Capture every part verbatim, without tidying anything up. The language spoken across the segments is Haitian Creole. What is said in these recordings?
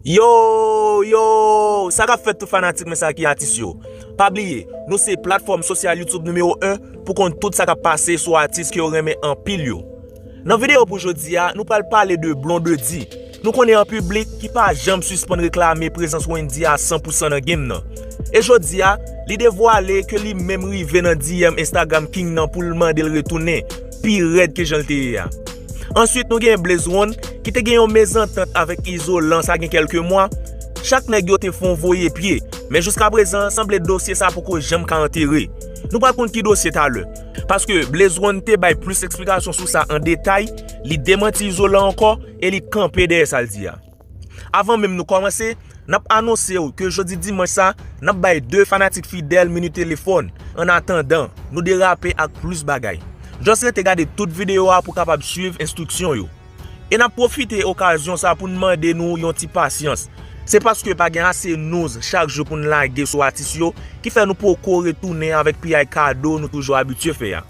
Yo, yo, sa k ap fèt tout fanatik mwen sa ki atis yo. Pa bliye, nou se platfòm sosyal YouTube nimewo en pou konn tout sa k ap pase sou atis ke yo renmen anpil yo. Nan videyo pou jodi a, nou pral pale de Blondedy. Nou konnen an piblik ki pa janm sispann reklame prezans Wendyy a san pou san nan game nan. E jodi a, li devwale ke li menm rive nan D M Instagram King nan pou l mande l retounen, pi rèd ke jan l te ye a. Answit, nou gen Blaze One, ki te gen yon mezantant avèk Izolan sa gen kèlke mwa. Chak nèg yo te fè yon voye pye, men jiskaprezan, sanble dosye sa poko janm ka antere. Nou pral konn ki dosye talè. Paske Blaze One te bay plis eksplikasyon sou sa an detay, li demanti Izolan ankò e li kanpe dèyè sa l di a. Avan menm nou kòmanse, n ap anonse w ke jodi dimanch sa, n ap bay de fanatik fidèl minit telefòn, annatandan nou derape ak plis bagay. Just rete gade tout videyo a pou w kapab swiv enstriksyon yo. E n ap pwofite okazyon sa pou n mande nou yon ti pasyans. Se paske pa gen ase news chak jou pou n lage sou atis yo ki fè nou poko retounen avèk piyay kado nou toujou abitye fè a.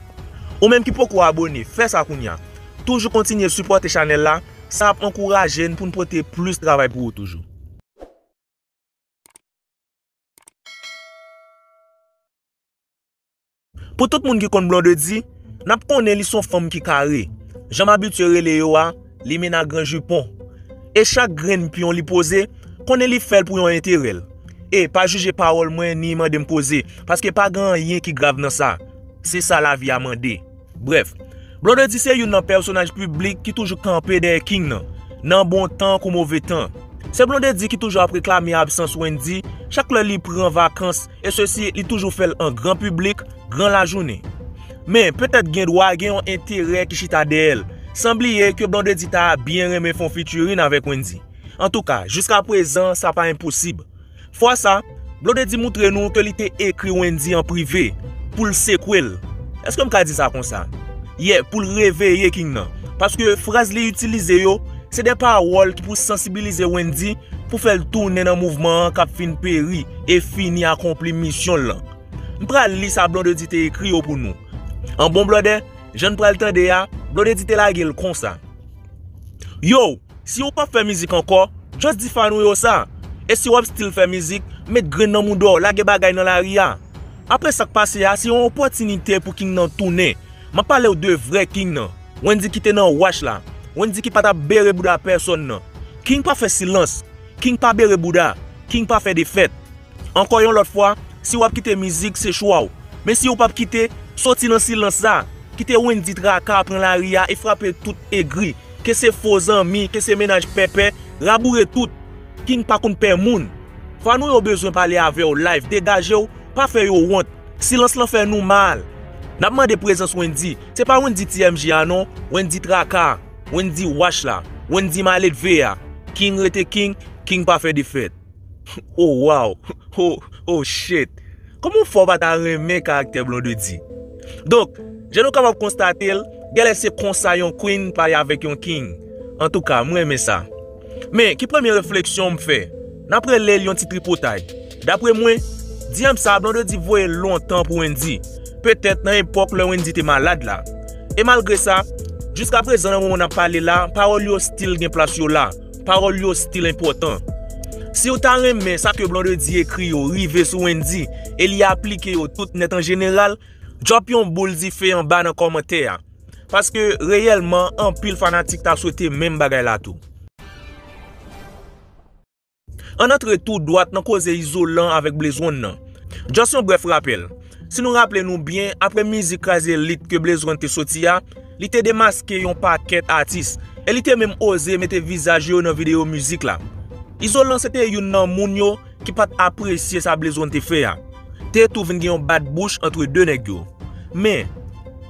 Ou menm ki poko abone, fè sa kounye a. Toujou kontinye sipòte chanèl la, sa ap ankouraje n pou n pote plis travay pou ou toujou. Pou tout moun ki konn Blondedy, n ap konnen li se yon fanm ki kare. Jan m abitye rele yo a, li mennen a gran jipon. E chak grenn pyon li poze, konnen li fè l pou yon enterè l. E pa jije pawòl mwen ni mande m koze, paske pa gen anyen ki grav nan sa. Se sa lavi a mande. Brèf, Blondedy se youn nan pèsonaj piblik ki toujou kanpe dèyè King nan, nan bon tan kou move tan. Se Blondedy ki toujou ap reklame absans Wendyy chak lè li pran vakans, e sesi li toujou fè l an gran piblik, gran lajounen. Men, petèt gen dwa gen yon enterè ki chita dèyè l, san bliye ke Blondedy ta byen renmen fè yon featuring avèk Wendyy. Antouka, jiskaprezan, sa pa enposib. Fwa sa, Blondedy moutre nou ke li te ekri Wendyy an prive pou l sekwe l. Èske m ka di sa konsa? Yeah, pou l reveye King nan. Paske fraz li itilize yo, se de pawòl ki pou sansibilize Wendyy pou fè l tounen nan mouvman an k ap fin peri e fini akonpli misyon l lan. M pral li sa Blondedy te ekri yo pou nou. An bon blòdè, jan n pral tande a, Blondedy te lage l konsa. Yo, si w p ap fè mizik ankò, just di fan ou yo sa. E si w ap still fè mizik, met grenn nan mouda w, lage bagay nan lari a. Apre sa k pase a, se yon opòtinite pou King nan tounen. M ap pale w de vrè King nan. Wendyy ki te nan wach la. Wendyy ki pa t ap bere bouda pèsonn nan. King pa fè silans. King pa bere bouda. King pa fè defèt. Ankò yon lòt fwa, si w ap kite mizik, se chwa w. Men si w p ap kite, soti nan silans sa. Kite Wendyy Traka pran lari a e frape tout egri. Ke se fo zanmi, ke se mennaj pèpè, raboure tout. King pa konn pè moun. Fan ou yo bezwen pale avè w live, degaje w, pa fè yo wont. Silans lan fè nou mal. N ap mande prezans Wendyy. Se pa Wendyy T M J a non, Wendyy Traka, Wendyy wach la, Wendyy maledve a. King rete King, King pa fè defèt. Oh wow. Oh, oh shit. Kòman w fè w pa ta renmen karaktè Blondedy? Donk, jan nou kapab konstate l, genlè se konsa yon queen pale avèk yon king. Antouka, mwen renmen sa. Men, ki premye refleksyon m fè? N ap rele l yon ti tripotay. Dapre mwen, D M sa Blondedy voye l lontan pou Wendyy. Petèt nan epòk lè Wendyy te malad la. E malgre sa, jiskaprezan nan moman n ap pale la, pawòl yo still gen plas yo la. Pawòl yo still enpòtan. Si w ta renmen sa ke Blondedy ekri yo rive sou Wendyy e li aplike yo tout nèt an jeneral, drop yon boul dife anba nan kòmantè a. Paske reyèlman, anpil fanatik ta swete menm bagay la tou. Ann antre tou dwat nan koze Izolan avèk Blaze One nan. Just yon brèf rapèl. Si nou raple nou byen, apre mizik kraze lit ke Blaze One te soti a, li te demaske yon pakèt atis, e li te menm oze mete vizaj yo nan videyo mizik la. Izolan se te youn nan moun yo ki pa t apresye sa Blaze One te fè a. Te tou vin gen yon bat bouch antre de nèg yo. Men,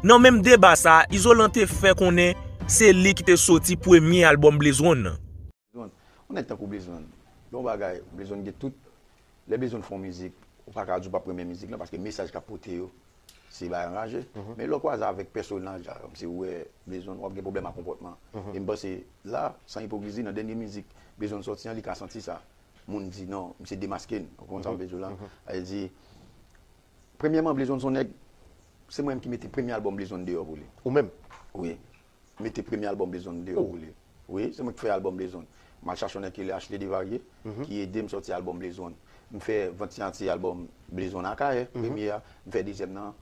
nan menm deba sa, Izolan te fè konnen se li ki te soti premye albòm Blaze One nan. Yon nèg tankou Blaze One, yon bagay, Blaze One gen tout, lè Blaze One fè yon mizik, ou pa ka di w p ap renmen mizik lan, paske mesaj k ap pote yo, se bagay anraje. Men lè w kwaze avèk pèsonaj la, kòmsi ou wè Blaze One, w ap gen pwoblèm ak konpòtman. E m panse, la, san ipokrizi, nan dènye mizik Blaze One sòti an, li ka santi sa. Moun di, non, misye demaske n, ou konprann sa m vle di w la? Sa vle di, premyèman, Blaze One se yon nèg, se mwen menm ki mete premye albòm Blaze One deyò pou li. Ou menm? Wi. Mete premye albòm Blaze One deyò pou li. Wi, se mwen ki fè albòm Blaze One. M al chache yon nèg ki rele Ashley Desvarieux, ki ede m sòti albòm Blaze One. M fè vant siyati albòm Blaze One Akayè, premye a, m fè dezyèm nan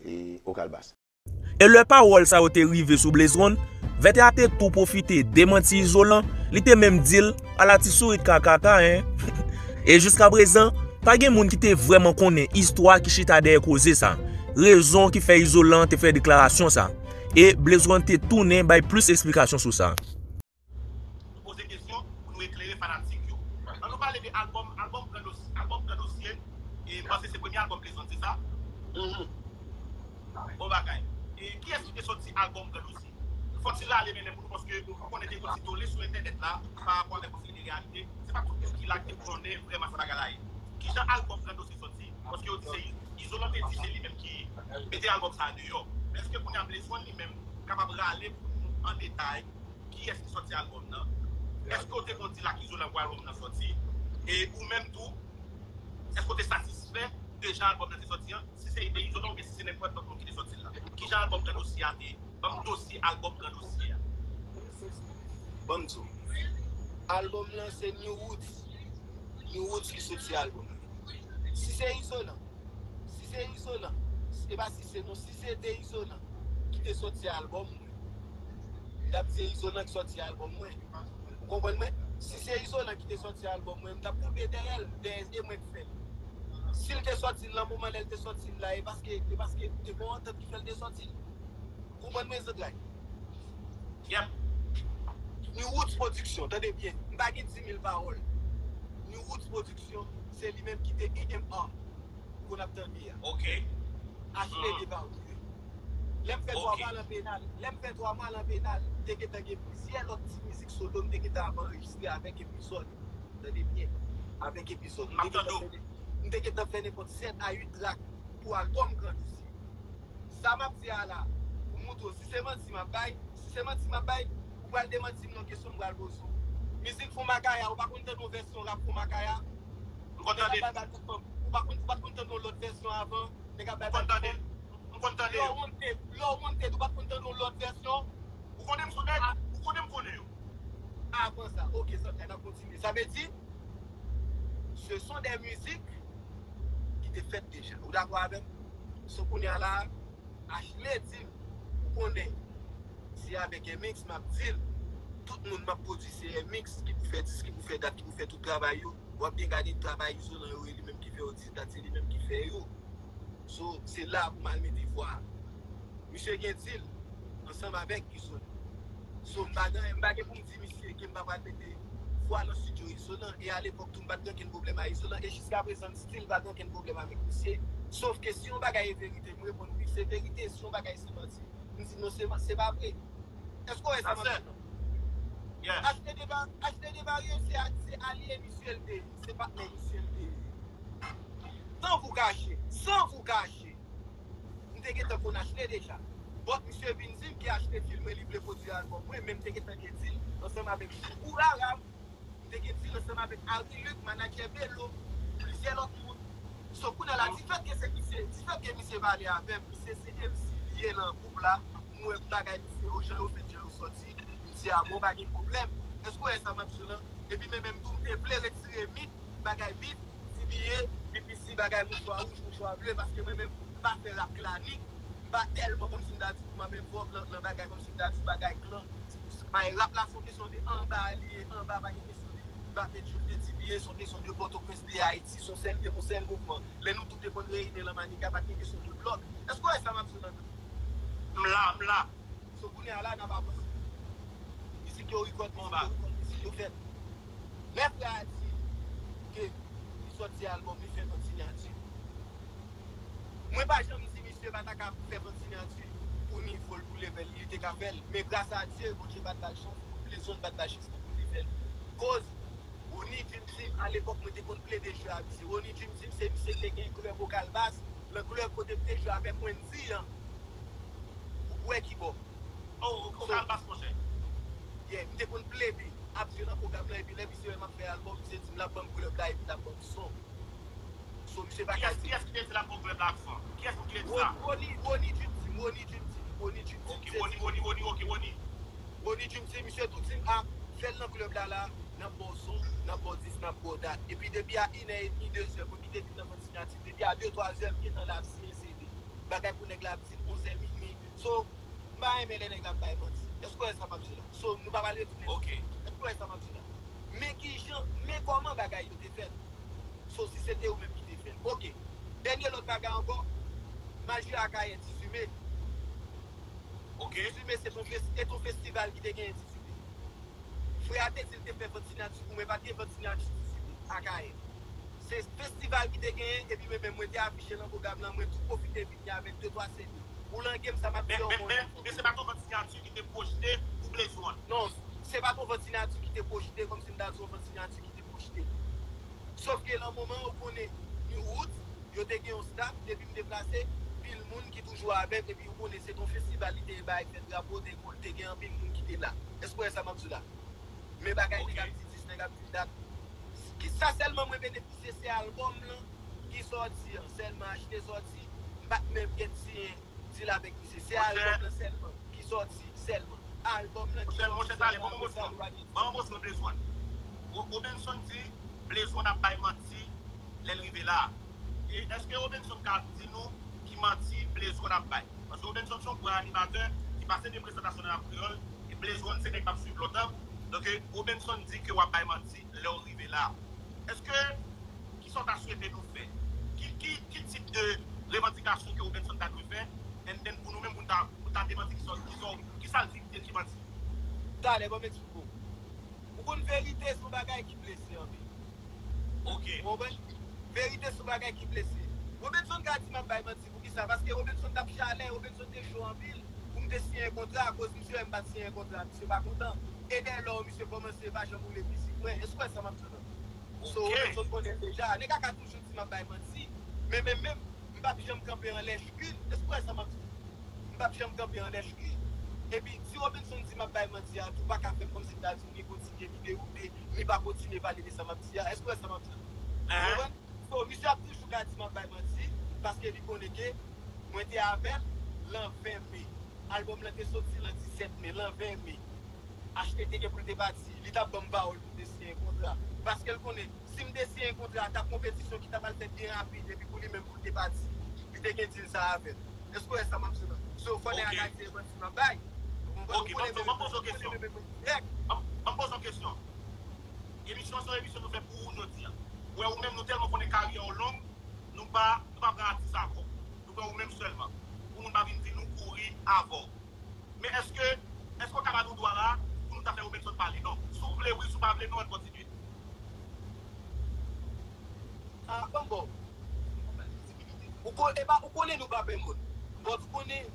e Okalbas. E lè pawòl sa yo te rive sou Blaze One, Vètè a te tou pwofite demanti Izolan, li te menm di l, ala ti sourit kakaka, en. E jiskaprezan, pa gen moun ki te vrèman konnen istwa ki chita dèyè koze sa, rezon ki fè Izolan te fè deklarasyon sa. E Blaze One te tounen bay plis eksplikasyon sou sa. Nou poze kesyon pou nou eklere fanatik yo. An nou pale de albòm, albòm Gran Dosye, albòm Gran Dosye, e m panse se premye albòm Blaze One, se sa? Bon bagay. E kiyès ki te sòti albòm Gran Dosye? Fò ti rale mennen pou nou, paske nou konnen te gen ti tole sou entènèt la pa rapò avèk yon seri de reyalite. Se pa tout moun ki la ki konnen vrèman sa bagay la ye. Kijan albòm Gran Dosye sòti? Paske yo di se Izolan te di se li menm ki mete albòm sa a deyò. Men èske kounye a Blaze One li menm kapab rale pou nou an detay kiyès ki sòti albòm nan? Èske w te konn di l ak Izolan pou albòm nan sòti? E ou menm tou, èske w te satisfè de jan albòm nan te sòti an? Si se ide Izolan oubyen si se nenpòt lòt moun ki te sòti l la? Kijan albòm Gran Dosye a te? Ban m dosye albòm Gran Dosye a. Ban m di w. Albòm lan se New Roots. New Roots ki soti albòm lan. Si se Izolan, si se Izolan, e pa si se non, si se te Izolan ki te sòti albòm mwen, m t ap di se Izolan ki sòti albòm mwen. Ou konprann mwen? Si se Izolan ki te sòti albòm mwen, m t ap kanpe dèyè l, dèyè se mwen k fè l. Si l te sòti l nan moman lè l te sòti l la, e paske e paske te gen yon antant ki fè l te sòti l. Ou konprann mwen zantray? Yep. New Roots Production, tande byen, m pa gen dimil pawòl. New Roots Production, se li menm ki te E M A pou n ap tande a. Ok. Ashley Desvarieux. Lè m fè twa mwa lan penal, lè m fè twa mwa lan penal, te gentan gen plizyè lòt ti mizik solo m te gentan ap anrejistre avèk Epizòd. Tande byen, avèk Epizòd. M te gentan fè nenpòt sèt a uit trak pou albòm Gran Dosye. Sa m ap di a la, pou moutre w si se manti m ap bay, si se manti m ap bay, ou pral demanti m nan kesyon m pral poze w. Mizik Fon Makaya, ou pa konn tande yon vèsyon rap Fon Makaya? M konn tande. Ou pa konn, ou pa konn tande yon lòt vèsyon avan? Nèg ap bay. M konn tande. M konn tande yo. Lè w wanted, lè w wanted, ou pa konn tande yon lòt vèsyon? Ou konnen m sou nèg? Ou konnen m konnen yo? Avan sa, ok, sa n ap kontinye. Sa vle di, ce sont des musiques ki te fèt deja. Ou dakò avè m? So kounye a la, Ashley di m, ou konnen, se avèk Emix m ap deal. Tout moun m ap pwodui se Emix ki pou fè dis, ki pou fè dat, ki pou fè tout travay yo. W ap byen gade travay Izolan yo, e li menm ki fè yo dis dat, se li menm ki fè yo. So, se la pou m al mete vwa a. Misye gen deal ansanm avèk Izolan. So, m pa gen, m pa gen pou m di misye ke m pa pral mete vwa nan estidyo Izolan. E alepòk tou, m pa t gen okenn pwoblèm a Izolan. E jiskaprezan, m still pa gen okenn pwoblèm avèk misye. Sof ke si yon bagay e verite, m reponn wi, se verite. Si yon bagay se manti, m di non, se, se pa vre. Èske w wè sa m ap di? Ashley Desvarieux se, se alye misye l te ye, se patnè misye l te ye. San vous cacher, san vous cacher, m te gentan konn Ashley deja. But misye vin di m ke Ashley filme li vle pwodui albòm mwen, men m te gentan gen deal ansanm avèk Choukou Rara, m te gen deal ansanm avèk Harry Luc, manadjè Belo, plizyè lòt moun. So kounye a la, difèt ke se misye, difèt ke misye pale avè m, misye se M C li ye nan gwoup la, m wè bagay misye yo, jan yo fèt, jan yo sòti, m di a bon, pa gen pwoblèm. Èske w wè sa m ap di w lan? Epi men menm tou, m te vle retire mit, bagay bif, T B A, B P C, bagay mouchwa wouj, mouchwa ble, paske mwen menm, m pa fè rap klanik, m pa tèlman kòmsi m ta di pou m ap envòlv nan, nan bagay kòmsi m ta di bagay klan. Bay rap la se yon kesyon de anba li ye, anba pa gen kesyon de Bape Djouf de T B A, se yon kesyon de Pòtoprens, de Ayiti, se yon sèl, yon sèl mouvman. Lè nou tout te konn reyini lan Manika, pa t gen kesyon de blòk. Èske w wè sa m ap di w lan? M la, m la. So kounye a la n ap avanse. Mizik yo rekòd, mizik yo rekòd, mizik yo fèt. Lè frè a di ke li sòti albòm, li fè vant siyati. Mwen pa janm di misye pa ta ka fè vant siyati pou nivo l, pou level li, li te ka fè l. Men gras a Dye, Bondye pa t ba l chans, Blaze One pa t ba l chans pou l te fè l. Koz, Ronnie Dream Team, alepòk mwen te konn plede jwe a misye. Ronnie Dream Team se misye ki te gen klèb Okalbas, nan klèb kote m te jwe avèk Wendy an. Ou kwè ki bò? Oh, Okalbas, monchè. Yeah, m te konn plede ap jwe nan pwogram lan, epi lè misye wè m ap fè albòm, misye di m l ap ban m klèb la, epi l ap ban m son. So, misye pa ka di. Kiyès ki te di l ap ban w klèb la ak son? Kiyès ki te di sa? Ronnie, Ronnie Dream Team, Ronnie Dream Team, Ronnie Dream Team. Ok, Ronnie, Ronnie, Ronnie, ok, Ronnie. Ronnie Dream Team, misye tou di m, a, fè l nan klèb la, la. n ap ba w son, n ap ba w dis, n ap ba w dat. Epi depi a inè edmi, dezè, mwen kite vin nan vant siyati, depi a de, twa zè, m gentan la ap siyen C D. Bagay pou nèg la ap di m onzè minui. So, m pa renmen lè nèg la ap bay manti. Èske w wè sa m ap di la? So, nou pa pral retounen. Ok. Èske w wè sa m ap di la? Men kijan, men kòman bagay yo te fèt. So, si se te ou menm ki te fè l. Ok. Dènye lòt bagay ankò, maji Akayè dizuit me. Ok. Dizuit me, se ton fes-, se ton festival ki te genyen dizuit me. Frè a te di l te fè vant siyati pou mwen, pa t gen vant siyati dizuit me Akayè. Se festival ki te genyen, epi mwen menm, mwen te afiche nan pwogram lan, mwen tou pwofite vini avèk de twa C D. Ou lange m, sa m ap di Men, a, men, bon, men, men se pa ton vant siyati ki te pwojte pou Blaze One. Non, se pa ton vant siyati ki te pwojte, kòmsi m ta di yon vant siyati ki te pwojte. Sòf ke nan moman ou konnen New Roots, yo te gen yon staff, depi m deplase, pil moun ki toujou avè m, epi ou konnen se ton festival li te ye bay fè drapo, te, te gen anpil moun ki te la. Èske w wè sa m ap di la? Men bagay nèg ap di dis, nèg ap di dat. Ki sa sèlman mwen benefi- Se, se albòm lan ki sòti an sèlman, achte sòti, m pa t menm gen siyen deal avèk misye. Se albòm lan sèlman ki sòti sèlman. Albòm lan ki sòti sèlman, apre sa nou pa gen. Ban m yon bon son Blaze One. Ro-, Robenson di Blaze One ap bay manti lè l rive la. E èske Robenson ka di nou ki manti Blaze One ap bay? Paske Robenson se yon gran animatè ki pase de prezantasyon nan Rap Kreyòl, e Blaze One se nèg m ap swiv lontan. Donk, Robenson di ke w ap bay manti lè w rive la. Èske, kisa w ta swete nou fè? Ki, ki, ki tip de revandikasyon ke Robenson ta dwe fè? And then pou nou menm, pou nou ta, pou nou ta demanti kisa, kisa, kisa l di ki manti? Talè, ban m eksplike w. Ou konn verite se yon bagay ki blese anpil. Ok. Ou konprann? Verite se yon bagay ki blese. Robenson ka di m ap bay manti. Poukisa? Paske Robenson t ap chalè, Robenson te cho anpil pou m te siyen kontra, akoz misye wè m pa t siyen kontra, misye pa kontan. E dèlò misye kòmanse pa janm woule mizik mwen. Èske w wè sa m ap di w la? So, Robenson konnen deja. Nèg la ka toujou di m ap bay manti, men, men, men, m p ap janm kanpe anlè chkil. Èske w wè sa m ap di w? M p ap janm kanpe anlè chkil. Epi, si Robenson di m ap bay manti a tou, pa ka fè kòmsi m ta di m li kontinye, li dewoute, li pa kontinye pale de sa m ap di a. Èske w wè sa m ap di w la? Ou konprann? So, misye ap toujou ka di m ap bay manti, paske li konnen ke mwen te avè l lan ven me. Albòm lan te soti lan disèt me, lan ven me. Achte te gen pou l te pati, li t ap ban m pawòl pou m te siyen kontra. Paske l konnen, si m te siyen kontra, t ap konpetisyon ki t ap al fèt byen rapid, epi pou li menm pou l te pati, li te gen deal sa avè m. Èske w wè sa m ap di w la? So, fò nèg la ka di e manti m ap bay. Ou konprann? Ok, ban m poze w kesyon. Ban m poze w kesyon. Emisyon an se yon emisyon nou fè pou ou jodi a. Ou wè ou menm nou tèlman konnen karyè w long, nou pa, nou pa pran atis avè w. Nou pran ou menm sèlman. Pou moun pa vin di nou kouri avè w. Men èske, èske w ka ba nou dwa la pou nou ta fè Robenson pale? Non. Si w vle wi, si w pa vle non, ann kontinye. Ah, bon, bon. Ou konnen, ou konnen nou pa pè moun. Bon, ou konnen,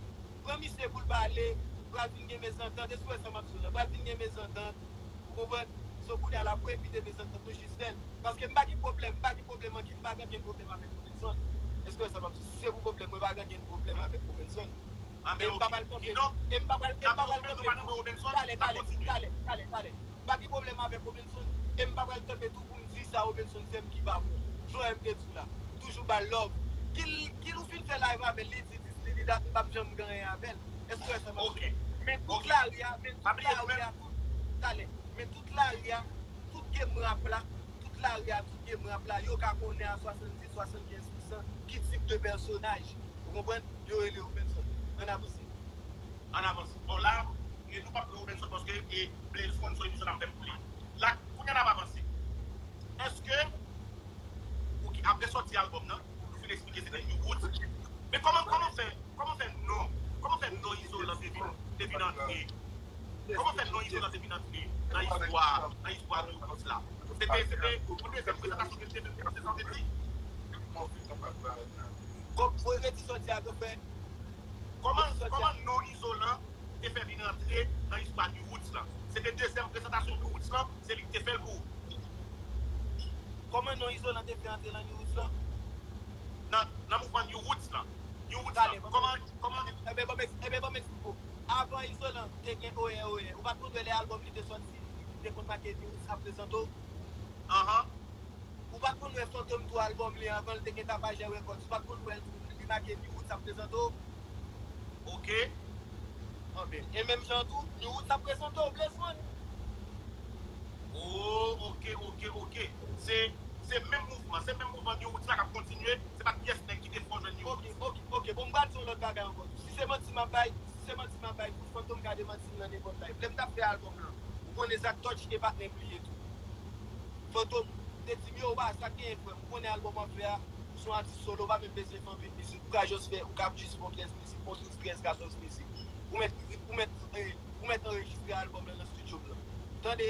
pran misye pou l pale, pral vin gen mezantant, èske w wè sa m ap di w la? Pral vin gen mezantant, ou konprann? So, kounye a la, pou evite mezantant, nou jis fè l. Paske m pa gen pwoblèm, m pa gen pwoblèm anki, m pa gen pwoblèm avèk Robenson. Èske w wè sa m ap di w? Si se pou pwoblèm, mwen pa gen pwoblèm avèk Robenson. E m pa pral kanpe, e m pa pral, e m pa pral kanpe tou. Talè, talè, talè, talè, talè. M pa gen pwoblèm avèk Robenson, e m pa pral kanpe tou pou m di sa Robenson fè m ki pa bon. Jan m te di w la, toujou ba l love. Kil, kil ou fin fè live avè l, li di dis li, li dat, m p ap janm gen anyen avè l. Èske w wè sa m ap di w? Men tout lari a, men tout lari a, tout, talè, men tout lari a, tout game rap la, tout lari a, tout game rap la, yo ka konnen a swasanndis, swasannkenz pousan ki tip de pèsonaj, ou konprann, yo rele Robenson. Ann avanse. Ann avanse. Bon, la, e nou p ap pran Robenson paske e Blaze One se yon emisyon n ap fè pou li. La, kounye a n ap avanse. Èske, ou ki, apre sòti albòm nan, nou fin eksplike se nan New Roots. Men kòman, kòman fè, kòman fè non, kòman fè non Izolan te vin, te vin antre? Kòman fè non Izolan te vin antre nan istwa, nan istwa New Roots la? Se te, se te yon dezyèm prezantasyon ke l te fè, se sa w te di? Kòm pou redi sòti a, yo fè Kòman, kòman non Izolan te fè vin antre nan istwa New Roots lan? Se te dezyèm prezantasyon New Roots lan, se li ki te fè l pou ou. Kòman non Izolan te fè antre nan New Roots lan? Nan, nan mouvman New Roots lan. New Roots lan. Kòman, kòman? Ebyen, ban m eks-, ebyen, ban m eksplike w. Avan Izolan te gen Oyè Oyè. Ou pa t konn wè lè albòm li te sòti, li te konn make New Roots ap prezante w? Anhan. Ou pa t konn wè Fantom tou albòm li an, avan l te gen Tapajè Records, ou pa t konn wè l tou, li make New Roots ap prezante w? Ok. Anben, e menm jan tou, New Roots ap prezante w, Blaze One. Oh, ok, ok, ok. Se se menm mouvman, se menm mouvman New Roots la k ap kontinye. Se pa t pyès nèg ki te fè w jwenn New Roots. Ok, ok, ok. Bon, m pral di yon lòt bagay ankò. Si se manti m ap bay, si se manti m ap bay, tout Fantom ka demanti m nan nenpòt live. Lè m t ap fè albòm lan, ou konnen Zak Touch e patnè m li ye tou. Fantom te di m, yo, wa, sa k genyen, frè m? Ou konnen albòm w ap fè a, ou se yon atis solo, ou pa menm bezwen fè anpil mizik. Ou ka jis fè, ou ka jis fè yon trèz mizik, yon douz, trèz, katòz mizik. Ou mèt, ou mèt, eh, ou mèt anrejistre albòm lan nan estidyo m lan. Tande?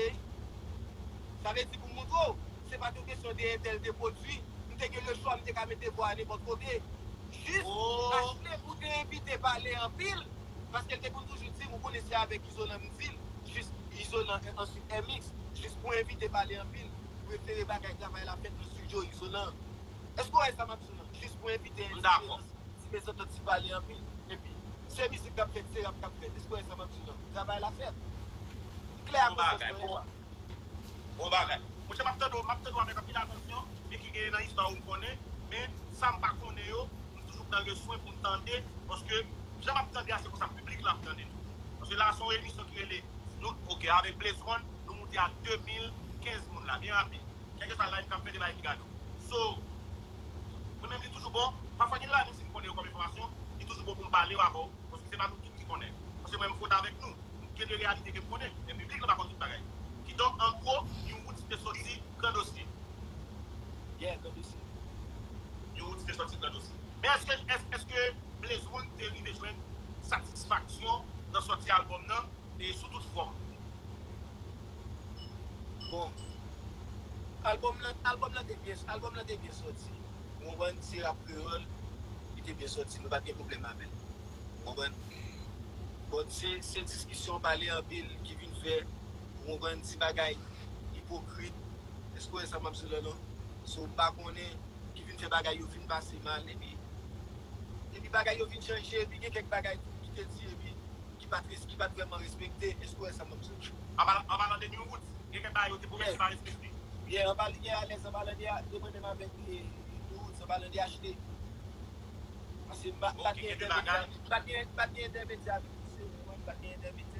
Sa vle di pou m montre w, se pa t yon kesyon de entèl te pwodui. M te gen lechwa, m te ka mete vwa a nenpòt kote. Jis Ashley ou te envite pale anpil, paske l te konn toujou di m, ou konnen se avèk Izolan m di l, jis Izolan, answit M X, jis pou envite pale anpil, prefere bagay travay la fèt nan estidyo Izolan. Èske w wè sa m ap di w lan? Jis pou envite M dakò. Ti mezantant ti pale anpil. Epi, se mizik k ap fèt, se rap k ap fèt. Èske w wè sa m ap di w lan? Travay la fèt. Klè ak Bon bagay, konsistans bon. Bon bagay. Monchè, m ap tande w, m ap tande w avèk anpil atansyon, men ki genyen nan istwa ou m konnen, men sa m pa konnen yo, m toujou pran le swen pou m tande, paske jan m ap tande a, se konsa piblik la ap tande tou. Paske la, se yon emisyon ki rele, nou, ok, avèk Blaze One, nou moute a de mil kenz moun la, byen rapid. Kèlkeswa live k ap fèt, e bagay ki gade w. So, mwen menm, li toujou bon. Pafwa, gen de bagay menm si m konnen yo kòm enfòmasyon, li toujou bon pou m pale yo avè w, paske se pa nou tout ki konnen. Paske mwen, m fwot avèk nou. M gen de reyalite ke m konnen, men piblik la pa konn tout bagay. Kidonk, an gwo, New Roots te soti Gran Dosye. Yeah, Gran Dosye. New Roots te soti Gran Dosye. Men èske, èske, èske Blaze One te rive jwenn satisfaksyon nan sòti albòm nan e sou tout fòm? Bon, albòm lan, albòm lan te byen, albòm lan te byen sòti. Ou konprann, se rap kreyòl, li te byen sòti, nou pa t gen pwoblèm avè l. Ou konprann? Bon, se, se diskisyon pale anpil ki vin fè, ou konprann, ti bagay ipokrit. Èske w wè sa m ap di w la non? So, m pa konnen, ki vin fè bagay yo vin pase mal, epi, epi bagay yo vin chanje, epi gen kèk bagay tou ki te di, epi ki pa t res-, ki pa t vrèman respekte. Èske w wè sa m ap di w? An palan, an palan de New Roots, gen kèk bagay yo te pwomèt ki pa respekte. Yeah, an palan, yeah, alèz, an palan de, de mwen menm avèk, eh, New Roots, an palan de H D. Paske m pa, m pa t gen entèmedya, m pa t gen, m pa t gen entèmedya avèk misye, ou konprann, m pa t gen entèmedya.